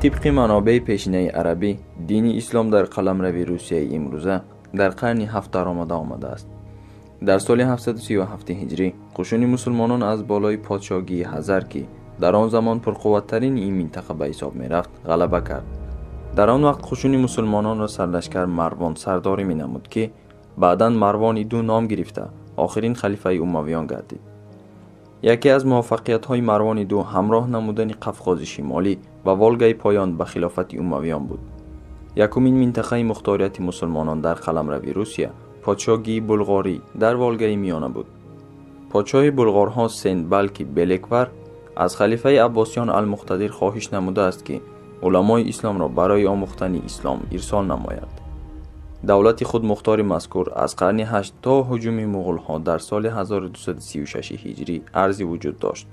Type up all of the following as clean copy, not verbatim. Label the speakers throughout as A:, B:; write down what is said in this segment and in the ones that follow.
A: Тибқи манобеи пешинаи арабӣ, дини ислом дар қаламрави Русияи имрӯза дар қарни ҳафт даромада омадааст. Дар соли 737 ҳиҷрӣ қушуни мусулмонон аз болои подшоҳгии Ҳазар, ки дар он замон пурқувваттарини ин минтақа ба ҳисоб мерафт, ғалаба кард. Дар он вақт қушуни мусулмононро сарлашкар Марвон сардорӣ менамуд, ки баъдан Марвони ду ном гирифта охирин халифаи умавиён гардид. Яке аз муваффақиятҳои Марвони ду ҳамроҳ намудани Қафқози Шимолӣ ва Волгаи Поён ба хилофати умавиён буд. Якумин минтақаи мухторияти мусулмонон дар қаламрави Русия подшоҳгии Булғорӣ дар Волгаи Миёна буд. Подшоҳи булғорҳо Сен-Балки Белеквар аз халифаи Аббосиён Алмуқтадир хоҳиш намудааст, ки уламои исломро барои омӯхтани ислом ирсол намояд. Давлати худмухтори мазкур аз қарни ҳашт то ҳуҷуми муғулҳо дар соли 1236 ҳиҷрӣ арзи вуҷуд дошт.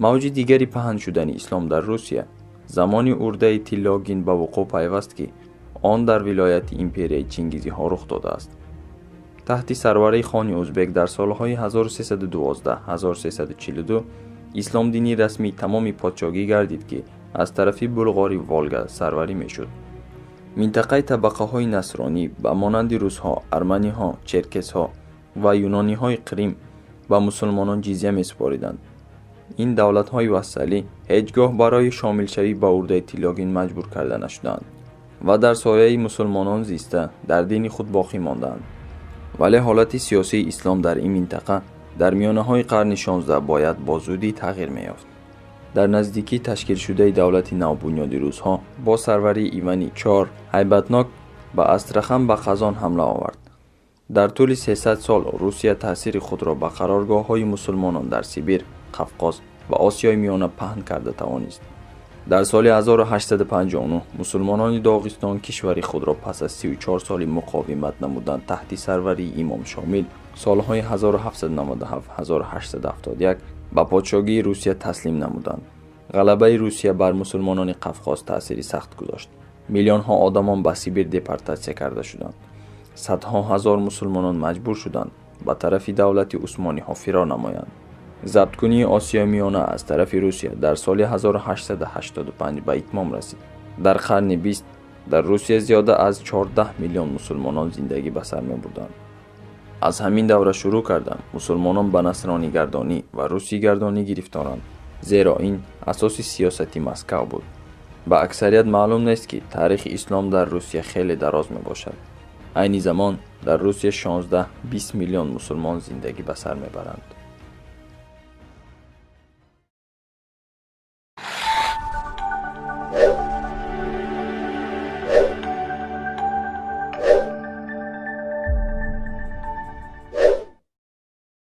A: Мавҷи дигари паҳн шудани ислом дар Русия замони Урдаи Тиллогин ба вуқӯъ пайваст, ки он дар вилояти империяи Чингизиҳо рух додааст. Таҳти сарварии хони узбек дар солҳои 1312-1342 ислом дини расмии тамоми подшоҳгӣ гардид, ки аз тарафи булғори Волга сарварӣ мешуд. Минтақаи табақаҳои насронӣ ба монанди русҳо, арманиҳо, черкесҳо ва юнониҳои Қрим ба мусулмонон ҷизя месупориданд. Ин давлатҳои вассалӣ ҳеҷ гоҳ барои шомилшавӣ ба Урдаи Тиллогин маҷбур карда нашуданд ва дар сояи мусулмонон зиста дар дини худ боқӣ монданд. Вале ҳолати сиёсии ислом дар ин минтақа дар миёнаҳои қарни 16 бояд бо зудӣ тағйир меёфт. Дар наздикӣ ташкилшудаи давлати навбунёди русҳо бо сарварии Ивани Чор ҳайбатнок ба Астрахан ба Қазон ҳамла овард. Дар тӯли 300 сол Русия таъсири худро ба қароргоҳҳои мусулмонон дар Сибир, Қафқоз ва Осиёи Миёна паҳн карда тавонист. Дар соли 1859 мусулмонони Доғистон кишвари худро пас аз 34 соли муқовимат намудан таҳти сарварии Имом Шомил солҳои 1797-1871 ба подшоҳгии Русия таслим намуданд. Ғалабаи Русия бар мусулмонони Қафқоз таъсири сахт гузошт. Миллионҳо одамон ба Сибир депортатсия карда шуданд. Садҳо ҳазор мусулмонон маҷбур шуданд ба тарафи давлати Усмониҳо фирор намоянд. Забткунии Осиёи Миёна аз тарафи Русия дар соли 1885 ба итмом расид. Дар қарни бист дар Русия зиёда аз 14 миллион мусулмонон зиндагӣ ба сар мебурданд. Аз ҳамин давра шурӯъ карда мусулмонон ба насронигардонӣ ва русигардонӣ гирифторанд, зеро ин асоси сиёсати Москав буд. Ба аксарият маълум нест, ки таърихи ислом дар Русия хеле дароз мебошад. Айни замон дар Русия 16-20 миллион мусулмон зиндагӣ ба сар мебаранд.